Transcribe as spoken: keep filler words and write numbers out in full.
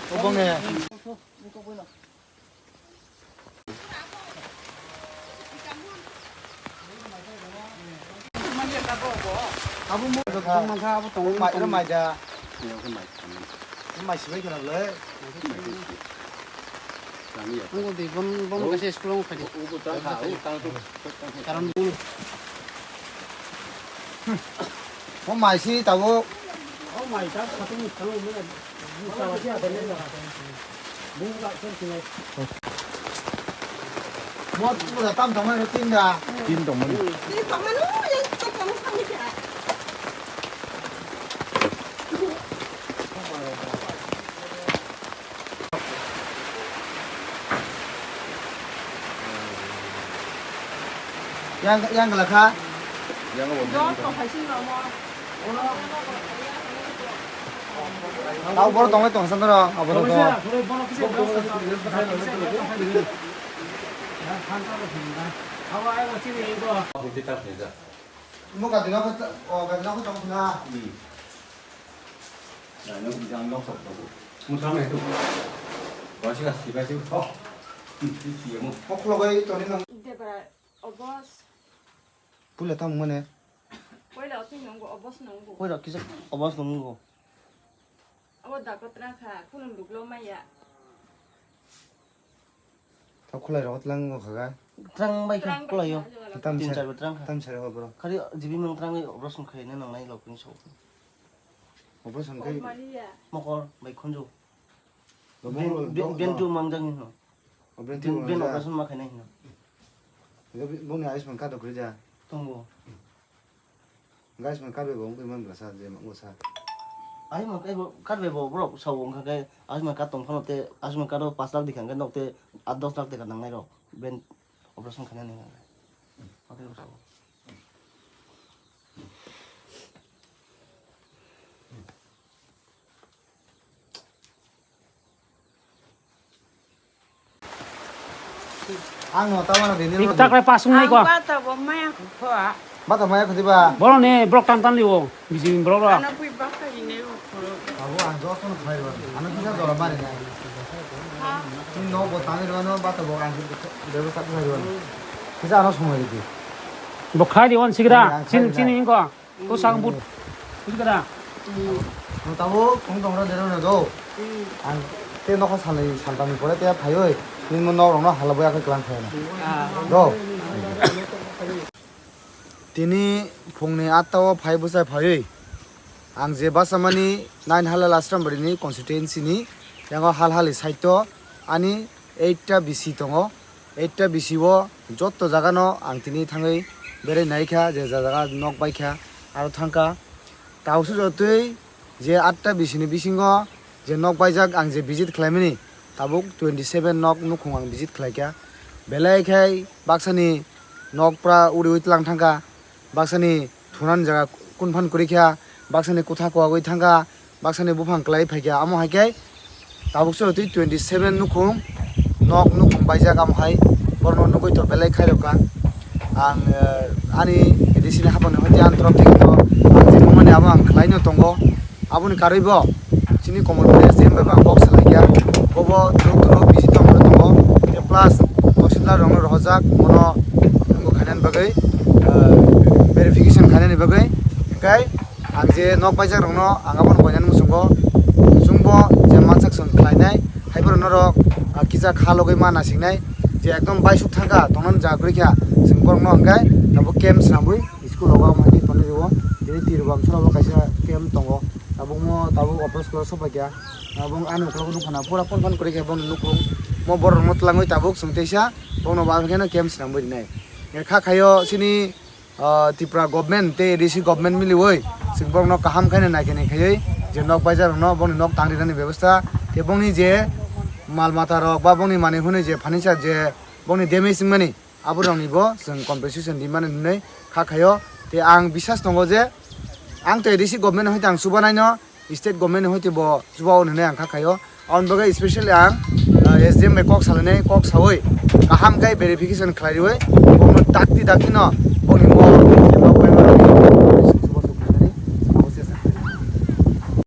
Obonge. Abo mo tong mangkha, abo tong mai, iro mai ja. Mai sibai khna le. Ang ko di bon bon kasi school ang khadi. Karon mo mai si tabo. Mo pura tam tongmani tin da. Tin tongmani. Yang, yang kala kha. Yang. Tao boro tongwi tongsa noro, abo to. Mo gadi no, o gadi no tong khna. Ano bijang nok sok to. Mo tang itu. Wasi kasi kasi. Oh. Mo khlogai toni nang. Debra obos. Pula tam mane. Koila otin nongo obos nongo. Koila kisa obos nongo. Abo dakotra kha, khulum duklo maya. Tao khulai rok tlang kha ga. Trang bai kha, khulai yo. Tam tin ser, char bai trang kha. Tam ser ho bro. Khali jibi mang trang bai operation khai ne nang nai lok ni so. Operation khai. Mokol bai khunju. Ben, ben, ben tu mang jang ni no. Operation tu ben, ben operation ma khai nai no. Bongni Ayushman card rok kwrwi ja. Tongo. Guys, man card bai bo wngwi man bwsa je mango sa. Ayushman card bai bo borok sao wngkha khe Ayushman card tong phano tei Ayushman card o pash lakh dikha hwnkhe nok tei aat dos lakh dikha nangnai rok ben operation khainani hwnkhe. Ang no tamo na dini. Ikta kre pasung nai ko. Ang bata bo maya ko. Bata maya ko diba? Boro ne brok tan tan liwo. Bisi brok ra. Ano pui bata ine ko. Abo ang joto no khai ro. Ano kisa jora mari na. Ha. Ni no bo tang ro no bata bo ang de bo sak khai ro. Kisa ano song ri di. Bo khai di on sigra. Chin chin inko. Ko sang but. Buji kada? Ang tabo kung tong ra dero na do. Ang te nokha salai saltam ni pore te phaioi. Ni mo nok rok no hala boya khe klan phai na. Do. Tini phungni atta o phai bwsai phaioi. Ang je basa mani nine Halal Ashram Bari ni constituency ni yango Halhali side o ani eight ta B C tongo. Eight ta B C o joto jaga no ang tini thangwi berai naikha, je jaga nok baikha aro thangkha. Tabuk se jotoi je atta B C ni bisingo je nok baijak ang je visit khlaimani, tabuk twenty seven nok nukhung ang visit khlaikha. Belai khai baksani nok pura uriui tlang thangkha. Baksani thunani jaga kunphan kwrwi kha, baksani kutha kuagwi thangkha, baksani buphang kwlai phaikha, amo hai khe tabuk se twi twenty seven nukhung nok nukhung baijak, amo hai borokno nugwi to belai khairokha. Ang, eh, ani A D C ni haphangni hwnkhe ang torop thekno ang je mani abo ang khlaino tongo. Aboni karwi bo chini Komolpur S D M bai bo ang kok salaikha. Bobo duruk duruk busy tongmani tongo. Tei plus tahsildar rokno rohorjak, bono wngkha khainani bagwi, ah, verification khainani bagwi. Hwnkhe ang je nok baijak rokno ang abono koinani muchungo. Chwngbo je mansak chwng khlainai, haiphano norok, ah, kisa kha logwi ma nasingnai. Je ekdom baisuk thangkha, tongnani jaga kwrwi kha, chwng borokno hwnkhe abo camp swnamwi. School rogo omo hai khe tonwi rwo. Tini tirwkam sora bo kaisa camp tongo. Tabukmo tabuk office ko sopaikha. Abo ani ukologo nukha na pura phone phone kwrwi khe bono nukhung. Mo borok rokno twlangwi tabuk chwng teisa bono bo abo kheno camp swnamwi rinai. Kha khaio chini, ah, Tripura government tei A D C government miliwi chwng borokno kaham khaino naikhe naikhaiwi je nok baijak rokno boni nok tang rinani bebostha tei bongni je mal mata rok ba bongni manwi hwnwi je furniture je bongni damage wngmani. Aborokni bo chwng compensation rimani hwnwi kha khaio. Tei ang bisas tongo je ang tei A D C government hoi tang chubanai no, state government hoi tei bo chubao hwnwi ang kha khaio. Aboni bagwi specially ang, ah, S D M bai kok salainai, kok saui kaham khe verification khlai riui bono dakti dakti no